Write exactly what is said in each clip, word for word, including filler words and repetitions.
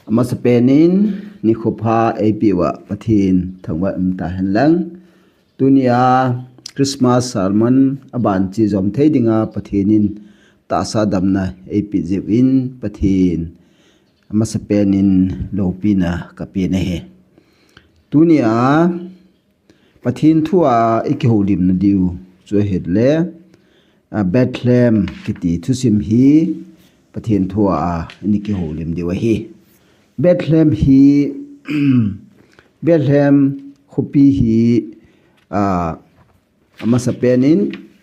Amasapen in nikho pha eipeh uva Pathen thangvah in umta hen lang. Tunia Christmas sermon aban chu jom thei dinga Pathen in tahsa damna eipeh jeh uvin Pathen amasapen in loupina kapen ahi. Tunia Pathen thua ikihoulimna diu chu ahile, a, Bethlehem kiti thusim hi Pathen thua ikihoulim diu ahi. Bethlehem hi, Bethlehem khopi hi, a, amasapen in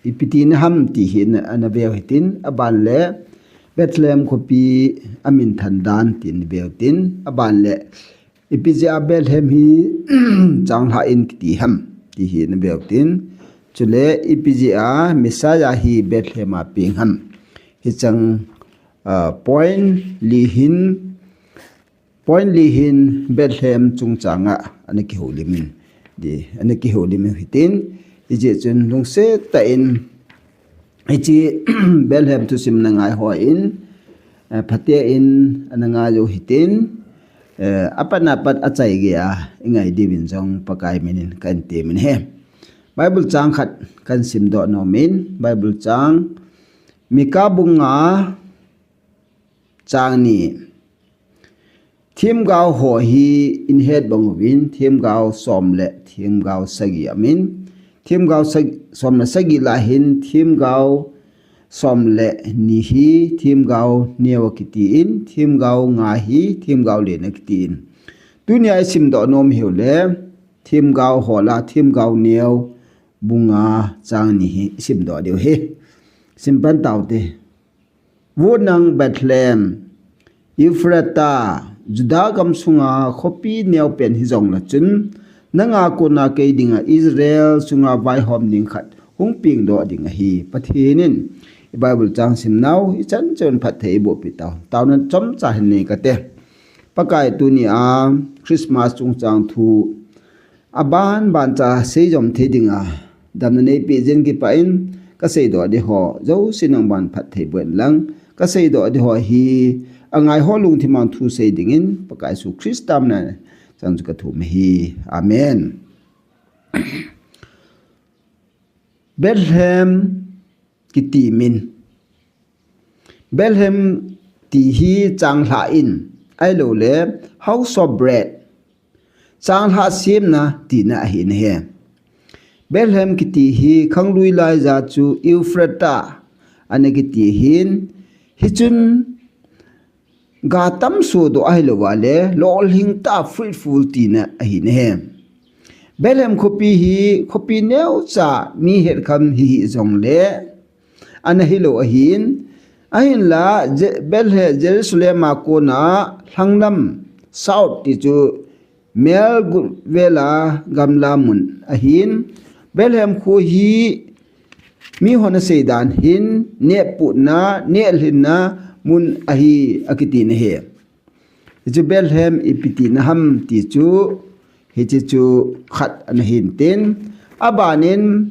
ipi tina ham ti hi ana, ana veu hitin, aban le Bethlehem khopi aminthan dan ti ana veu tin, aban le ipi jeh a Bethlehem hi changlhah in kiti ham ti hi ana veu tin, chule ipi jeh a Messiah hi Bethlehem a peng ham. Hichang, a, point li hin, point li hin Bethlehem chungchang a ana kihoulim in, di, ana kihoulim in hitin, hijeh chun lungset tah in, hiche Bethlehem thusim na ngai hon, eh, phaten ana ngai u hitin, eh, apat apat achai geiya ingai diuvin jong Pakai min in kahin temin ahi. Bible chang khat kahin simdoh nomin, Bible chang Mika bung nga chang ni. Themgao ho hi nahet bang uvin, themgao som le themgao sagi aumin, themgao sag-, som le sagi lah hin, themgao som le ni hi themgao neo akitin, themgao nga hi themgao len akitin. Tunia isimdoh nom hiu le, themgao ho lah, themgao neo bung nga chang ni hi isimdoh diu ahi. Simpan taute. Vo nang Bethlehem Ephratah, Judah gamsunga khopi neopen hijong lechun, nanga kona kei dinga Israel sunga vaihom ding khat hung pengdoh ding ahi. Pathen in i Bible chang simnau ichan chun phatthei eiboh peh tau. Taona chomcha hin nei kate. Pakai, tunia Christmas chungchang thu aban ban cha seijom thei dinga damna neipeh jeh in kipah in, kaseidoh ding ho jouse nangman phatthei boh in lang, kaseidoh ding ho hi angai ho lungthim a thu sei dingin Pakai Jesu Christa mina chang chu kathum ahi. Amen. Bethlehem kiti min. Bethlehem ti hi changlhah in, ahilouleh House of Bread, changlhah semna tina ahi nahi. Bethlehem kiti hi khanglui laija chu Ephratah ana kiti hin, hichun ga tamsoh doh ahilouva le, lolhing tah, fruitful tina ahi nahi. Bethlehem khopi hi khopi neocha mi hetkham hi hijongle, ana hilou ahin, ahinla Je-, Bethlehem, Jerusalem a kona lhanglam, south ti chu mel gutvela gamla mun ahin, Bethlehem kho hi mihon asei dan hin, nehputna, nehlhinna mun ahi akiti nahi. Hichu Bethlehem ipi tina ham ti chu, hiche chu khat ana hin tin, abanin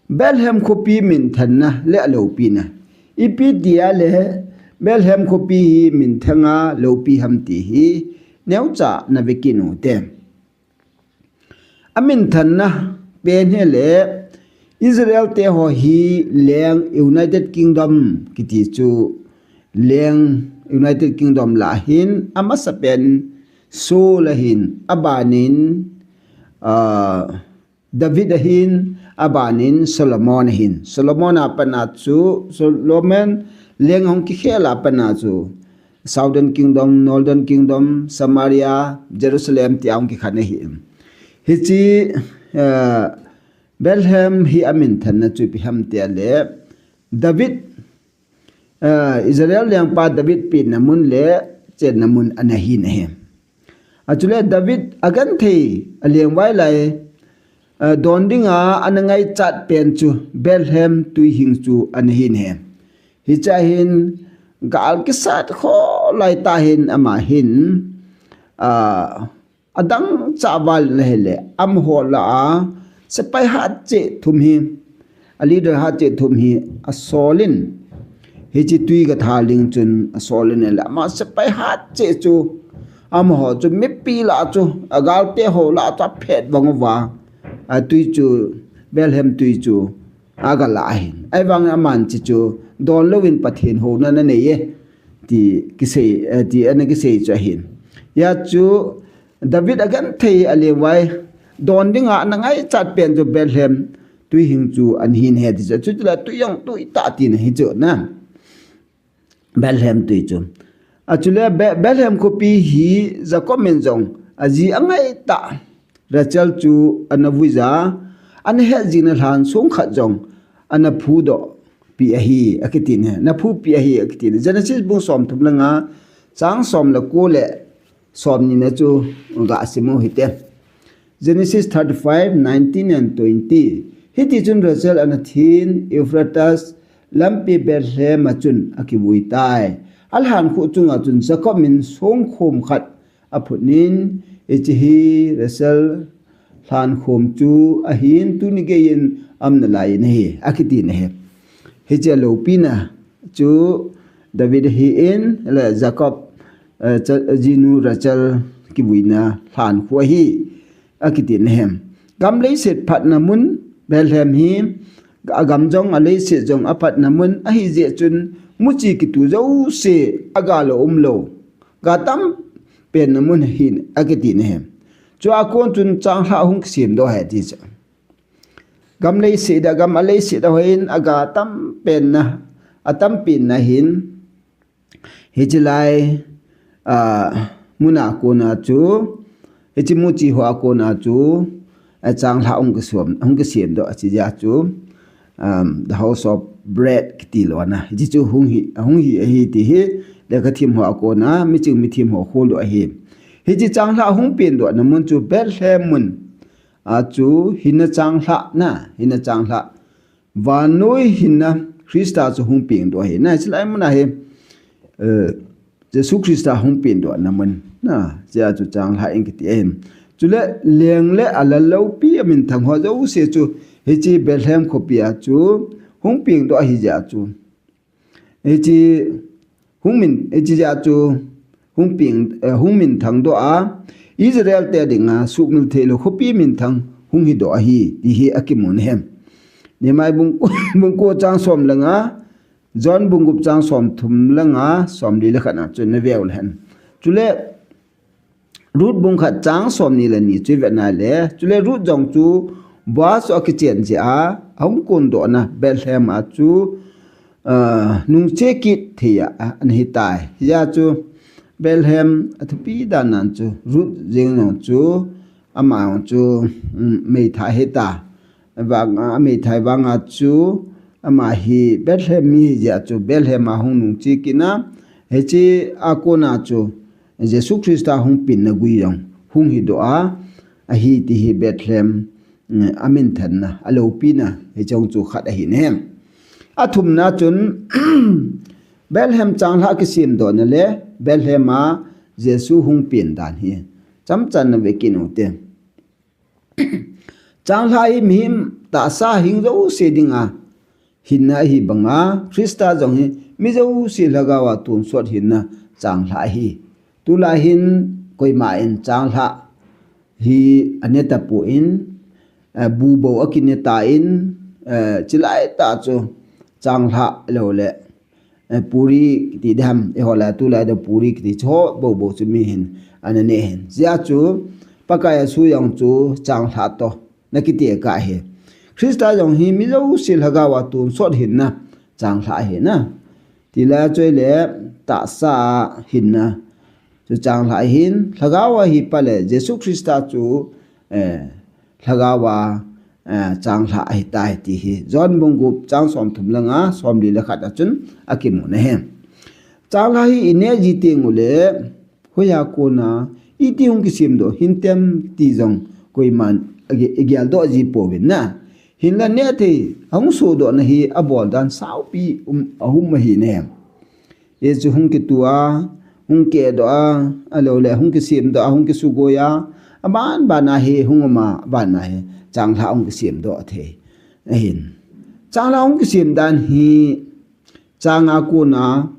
Bethlehem khopi minthanna le aloupina. Ipi tia le Bethlehem khopi hi minthanga loupi ham ti hi neocha na vekit u te. Aminthanna pen hi le Israel te ho hi leng United Kingdom kiti chu leng United Kingdom lah hin amasapen Saul ahin abanin, ah, David ahin abanin Solomon ahin. Solomon a pat a chu, Solomon leng hung kikhel a pat a chu Southern Kingdom, Northern Kingdom, Samaria, Jerusalem tia hung kikhen ahi. Hiche, eh, Bethlehem hi aminthanna chu ipi ham tia le David, eh, Israel lengpa David penna mun le chenna mun ana hi nahi. Achule David agenthei alengvai lai, eh, don dinga ana ngaichat pen chu Bethlehem tuihing chu ana hi nahi. Hiche a hin gal kisat kholai tah hin ama hin, ah, adang chah val in ahile, amaho lah a sepai hatcheh thum hi, a leader hatcheh thum hi asol in, hiche twi gatha ling chun asol in ahile, ama sepai hatcheh chu Amaho chu mipi lah chu, agalte ho lah chu aphet vang uva, atui chu, Bethlehem tui chu aga lah ahin. Ahivang aman hiche chu don louvin Pathen houna ana nei e, ti kisei, eh, ti ana kisei chu ahin. Hijeh chun David agenthei alengvai don dinga ana ngaichat pen chu Bethlehem tui hing chu ana hin ahi ti chu. Chule tui jong tui tah tina ahi chu na. Bethlehem tui chu. Achule Be-, Bethlehem khopi hi Jacob in jong aji angaitah Rachel chu ana vuija, ana hetjingna lhan song khat jong ana phudoh pi ahi, akiti ahi. Ana phupi ahi, akiti ahi. Genesis bung somthum le nga, chang som le ko le somni na chu gasim u hite. Genesis thirty-five, nineteen and twenty. Hiti chun Rachel ana thin Ephrathah lampi Bethlehem a chun akivui tai. Alhan kho chunga chun Jacob in songkhom khat aphut in, hiche hi Rachel lhankhom chu ahin, tuni geiyin aumna lai in ahi, akiti ahi. Hiche loupina chu David ahin, le Jacob, eh, cha-, jinu Rachel kivuina lhankho ahi, akiti ahi. Gam leiset phatna mun Bethlehem hi, agam jong aleiset jong aphatna mun ahi jeh chun, muchi kitu jouse aga lou umlou, ga tam penna mun ahi, akiti ahi. Chua kon chun changlhah hung kisemdoh ahi ti chu. Gam leiset a, gam aleiset a hon aga tam penna, atam penna hin, hiche lai, ah, muna kona chu, hiche muchi hoa kona chu, ah, changlhah hung kisem, hung kisemdoh, hiche jeh chu, um, the house of bread kiti lona. Hiche chu hung hi, hung hi ahi ti hi, lekhathiem hoa kona, miching mithem ho kholdoh ahi. Hiche changlhah hung pendohna mun chu Bethlehem mun a chu hinna changlhah na, hinna changlhah. Vannoi hinna Christa chu hung pengdoh ahi. Na, hiche lai mun ahi, eh, Jesu Christa hung pengdohna mun. Na, hichea chu changlhah in kiti ahi. Chule leng le alal loupi aminthang ho jouse chu hiche Bethlehem khopia chu hung pengdoh ahi jeh chu. Hiche hung min, hiche jeh chu hung peng, eh, hung minthang doh a, Israel te dinga sumil theilou khopi minthang hung hidoh ahi, ti hi akimun ahi. Nehemiah bung, bung ko chang som le nga, John bung gup chang somthum le nga, somli le khat na chu nave u hen. Chule, Ruth bung khat chang somni le ni chu ivet na le. Chule Ruth jong chu Boaz chu akichen jeh a, ahung kondohna Bethlehem a chu, ah, nungche kit thei a, a, ana hitai. Hijeh chu Bethlehem athupi dan nan chu Ruth jeng jong chu ama jong chu, um, meithai hita. Vang, a, meithai vanga chu, ama hi Bethlehem mi hijeh chu Bethlehem a hung nungche kit na, hiche a kona chu Jesu Christa hung penna gui jong hung hidoh a, ahi ti hi Bethlehem, mm, aminthanna, aloupina, hiche jong chu khat ahi ne. Athumna chun, Bethlehem changlhah kisemdohna le, Bethlehem a Jesu hung pen dan hi, chamchanna ve kit u te. Changlhah hi mihem tahsa hing jouse dinga hinna ahi banga, Christa jong hi mi jouse lhagao a tonsot hinna changlhah ahi. Tulai hin koima in changlhah hi ane tapon, eh, bu bou akine tan, eh, chulai tah chu changlhah lou le, eh, puri kiti ding ham, eiho lai tulai a puri kiti chu ho bou bou chu mi hin ana ne hin. Hijeh chu Pakai Jesu jong chu changlhah toh ana kitekah ahi. Christa jong hi mi jouse lhagao a tonsot hinna changlhah ahi na. Tilai a chu ahile tahsa hinna chu changlhah ahin, lhagao a hi pale Jesu Christa chu, eh, lhagao a, eh, changlhah ahitai ti hi John bung gup chang somthum le nga, somli le khat a chun akimun ahi. Changlhah hi ineh ji teng ule, hoiya kona iti hung kisemdoh hintem ti jong koiman age-, ageldoh ji pouvin na. Hinla neh thei ahung sohdohna hi abol dan saupi um, aum ahi ne. Hichu hung kitu a, hung kehdoh a, alou le hung kisemdoh a, hung kisugoi a, aban ban a hi hung um a, aban a hi changlhah hung kisemdoh thei ahin. Changlhah hung kisem dan hi chang a kona,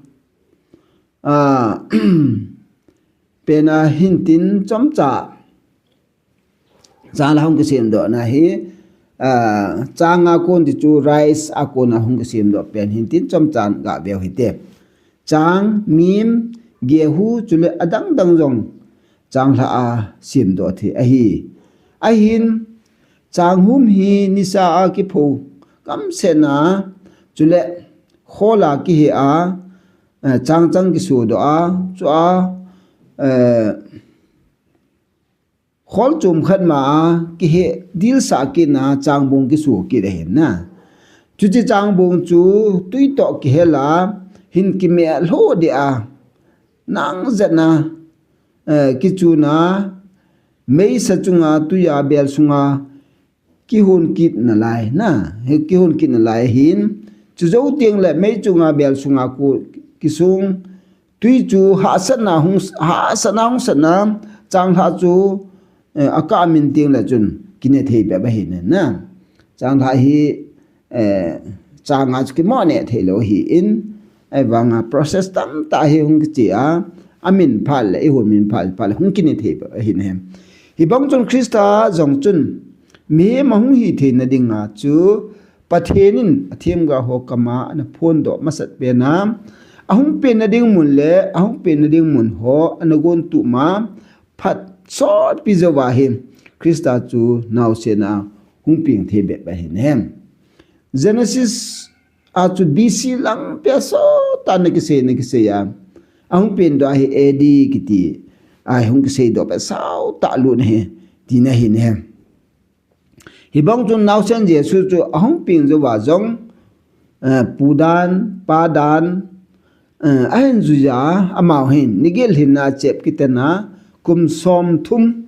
a, pen a hin tin chomcha chang la hung kisemdoh na hi, ah, chang a kon ti chu rice a kon a hung kisemdoh pen hin tin chomcha ga veu hite. Chang, mim, gehu chule adang dang jong chang la a semdoh thei ahi. Ahin chang hum hi nisa a kipho kamsena chule khol a kihe a, eh, chang chang kisodoh a, chua, eh, khol chom khat ma a kihe dilsa kit na changbong kiso kit ahin na. Chuche changbong chu tui toh kihel a hin kimeh lho deh a nang jat na, eh, kichun a meisa chunga tui a bel sunga kihon kit nalai na, hi kihon kit nalai hin, chu jou teng le mei chunga bel sunga ko kisung, tui chu hahsatna hung, hahsatna hung satna, chang la chu, eh, akah min teng le chun kine thei bep ahi na. Chang la hi, eh, chang a chu kimo ne thei lou ahin, ahivanga process tamtah hi hung kiche a, amin phat le, ihon min phat, phat le hung kine thei bep ahi na. Hibang chun Christa jong chun, mihem ahung hi theina dinga chu Pathen in athemgao ho kama ana phondoh masat pen a, ahung penna ding mun le ahung penna ding mun ho ana gontup ma phat sotpi jouva hi Christa chu naosen a hung peng thei bep ahi na. Genesis a chu B C lang pia sot a na kisei, na kisei a, ahung pendoh a hi A D kiti a hung kiseidoh pia sao ta lut na hi, tina hi na. Hibang chun naosen Jesu chu ahung peng jouva jong, eh, pu dan, pa dan, eh, ahin juija, amau hin nigel hinna chep kiten a kum som thum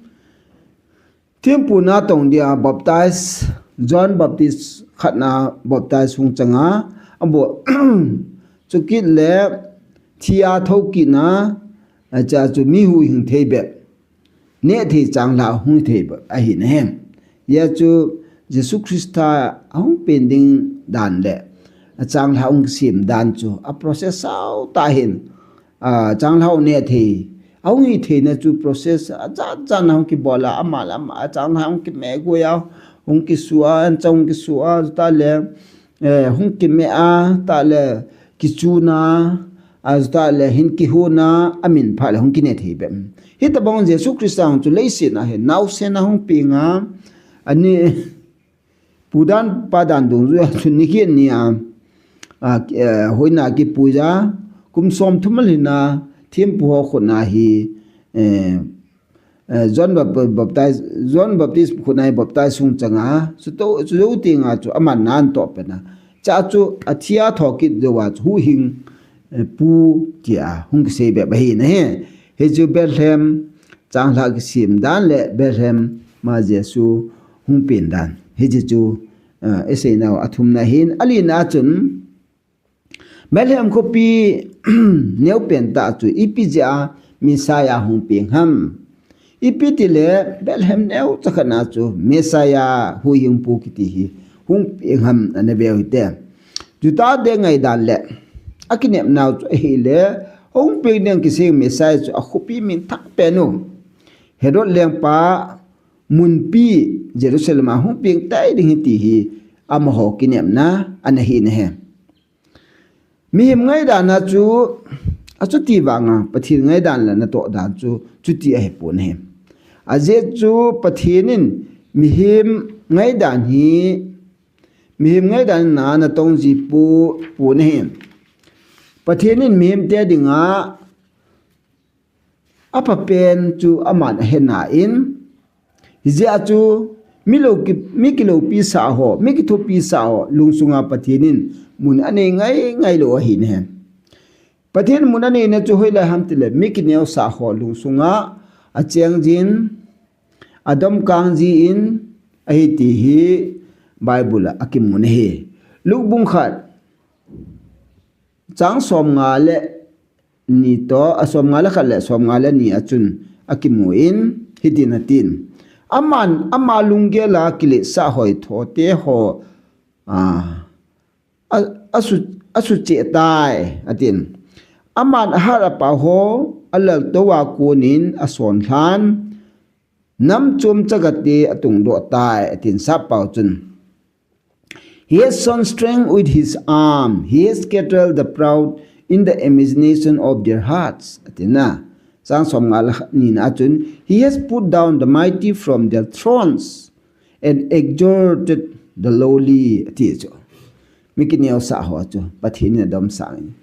thempu na tong dia baptize, John Baptist khat na baptize hung chang a, abo chukit le thi a thokit na, acha chu mi huhhing thei bep, neh thei chang la hung thei bep ahi na. Hijeh chu Jesu Christa ahung pen ding dan le achang la hung sem dan chu a process sao ta hin, a, chang la hung neh thei, ahung hi theina chu process ajat jat na hung kibol a, ama le ama, achang la hung kimeh goi a, hung kisu a, ancha hung kisu a, ta le, eh, hung kimeh a, ta le kichun a, a, ta le hin kihon a, amin phat le hung kine thei bep. Hitabang Jesu Christa hung chu leiset a hin naosen a hung peng a, ani pu dan pa dan dungjui a chu nikhat ni a, a, eh, hoina kipuija, kum som thum a lhin a, thempu ho khut na hi, eh, eh, John Bap-, Baptist, John Baptist khut na hi baptize hung chang a, chuto, chu jou teng a chu aman na anto pen a. Cha chu athi a thokit jouva chu huhhing, eh, pu tia hung kisei bep ahi na hi. Hichu Bethlehem chang la kisem dan le Bethlehem ma Jesu hung pen dan. Hichu chu, eh, isei nau athum na hin, ali na chun, Bethlehem khopi neo pen tah chu ipi jeh a Messiah hung peng ham. Ipi tile Bethlehem neo chakhat na chu Messiah huhhingpu kiti hi hung peng ham ana veu hite. Juda te ngaidan le akinep nau chu ahile hung peng ding kisei Messiah chu akhopi minthang pen u Herod lengpa munpi Jerusalem a hung peng tai ding hi ti hi amaho kinepna ana hi na hi. Mihem ngaidan a chu, achuti vanga Pathen ngaidan le natoh dan chu, chuti ahi pon ahi. Ajeh chu Pathen in mihem ngaidan hi, mihem ngaidan na natong ji pu, pon ahi. Pathen in mihem te dinga apha pen chu aman ahe na in, hijeh a chu mi lo ki, mi kilopi sah ho, mi kithopi sah ho, lungsunga Pathen in mun anei ngai ngai lou ahi ne. Pathen mun anei na chu hoilai ham tile, mi kineo sah ho lungsunga acheng jin, adom kang jin, ahi ti hi Bible a akimu na hi. Luke bung khat, chang som nga le ni toh, a som nga le khat le som nga le ni a chun akimu in, hitin atin. Aman, ama lunggel a kiletsah hoitho te ho, a, a, asu, asu cheh tai, atin. Aman ahat apao ho alaltou a konin asonlhan, nam chom chagate atungdoh tai, atin sappao chun. He has shown strength with his arm. He has scattered the proud in the imagination of their hearts. Atina. Chang som nga le nina chun. He has put down the mighty from their thrones and exalted the lowly. Ati chu. Mi kineosah ho chu Pathen in adomsah in.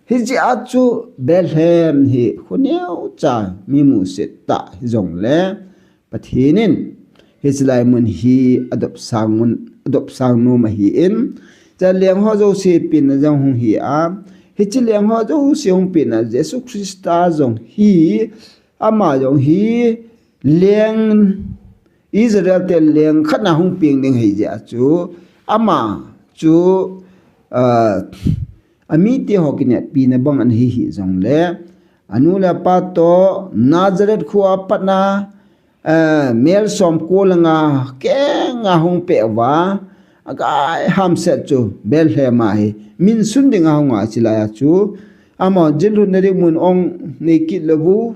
Hijeh a chu Bethlehem hi kho neocha mi musit tah hijongle Pathen in hiche lai mun hi adopsang un, adopsang nom ahin. Cha leng ho jouse penna jong hung hi a. Hiche leng ho jouse hung penna Jesu Christa jong hi, ama jong hi leng Israel te leng khatna hung peng ding ahi jeh a chu, ama chu, ah, amite ho kinepina bang ana hi hijongle, anu le apa toh Nazareth khoa patna, ah, mel som ko le nga kenga hung peh uva, akai hamset chu Bethlehem a hi min sun dinga hung a, chulai a chu, ama jin lhunna ding mun ong nei kit lou u,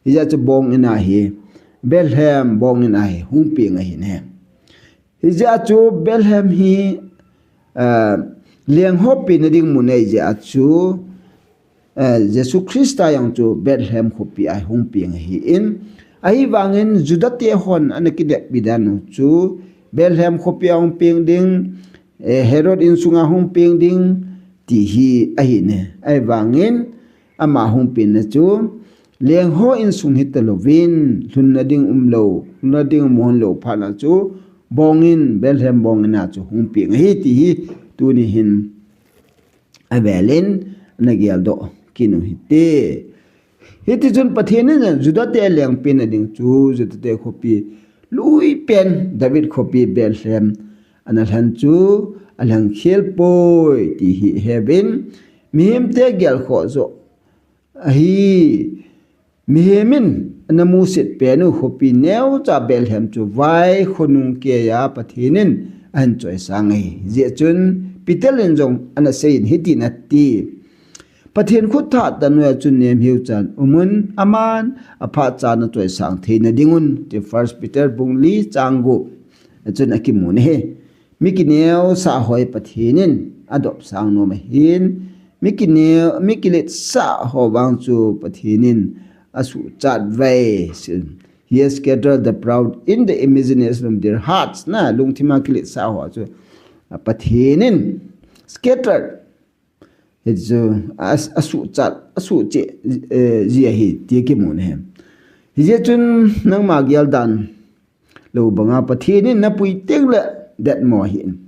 hijeh a chu bong in ahi, Bethlehem bong in ahi, hung peng ahi ne. Hijeh a chu Bethlehem hi, eh, leng ho penna ding mun ahi jeh a chu, eh, Jesu Christa jong chu Bethlehem khopi a hung peng ahin, ahivangin Juda te hon ana kineppi dan u chu Bethlehem khopi a hung peng ding, eh, Herod insunga hung peng ding ti hi ahi ne. Ahivangin ama hung penna chu leng ho insung hita louvin, lhunna ding um lou, lhunna ding um hon lou phat na chu bong in, Bethlehem bong in a chu hung peng ahi ti hi tuni hin avel in ana geldoh kit u hite. Hiti chun Pathen in Juda te leng penna ding chu Juda te khopi lui pen David khopi Bethlehem ana lhen chu alheng khel poi ti hi heuvin, mihem te gelkhoh joh ahi. Mihem in ana musit pen u khopi neocha Bethlehem chu vai khonung keiya Pathen in ahin choisang ahi. Hijeh chun Peter in jong ana seiyin hitin ati, Pathen khut thah tah noiya chun nemheu chan umun, aman aphat cha ana choisang theina dingun, ti First Peter bung li chang gup a chun akimun ahi. Mi kineosah ho hi Pathen in adopsang nom ahin, mi kineo, mi kiletsah ho vang chu Pathen in asuhchat uve. He has scattered the proud in the imagination of their hearts. Na, lungthim a kiletsah ho chu, a, Pathen in scatter, hichu a, asuhchat, asuhcheh, eh, ji ahi ti kimun ahi. Hijeh chun nangma geldan lou banga Pathen in napui tengle detmo ahin,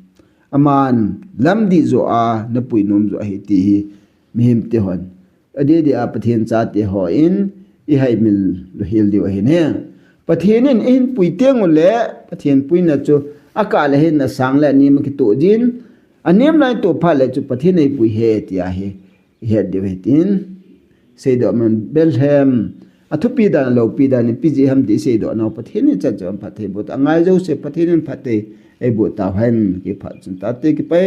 aman lamdih joh a napui nom joh ahi ti hi mihem te hon, adeh deh a Pathen chate hon ihaimil louhel diu ahin, he Pathen in eihin pui teng ule Pathen puina chu akah le hin asang le anem akitoh jin, anem lai toh phat le chu Pathen in eipui ahi ti ahi. Ihet diu ahi tin, seidoh man Bethlehem, athupi dan, aloupi dan ipi jeh ham ti seidoh nau Pathen in chan chan phatthei boh tauhen, angai jouse Pathen in phatthei eiboh tauhen, kipah chun tate kipai.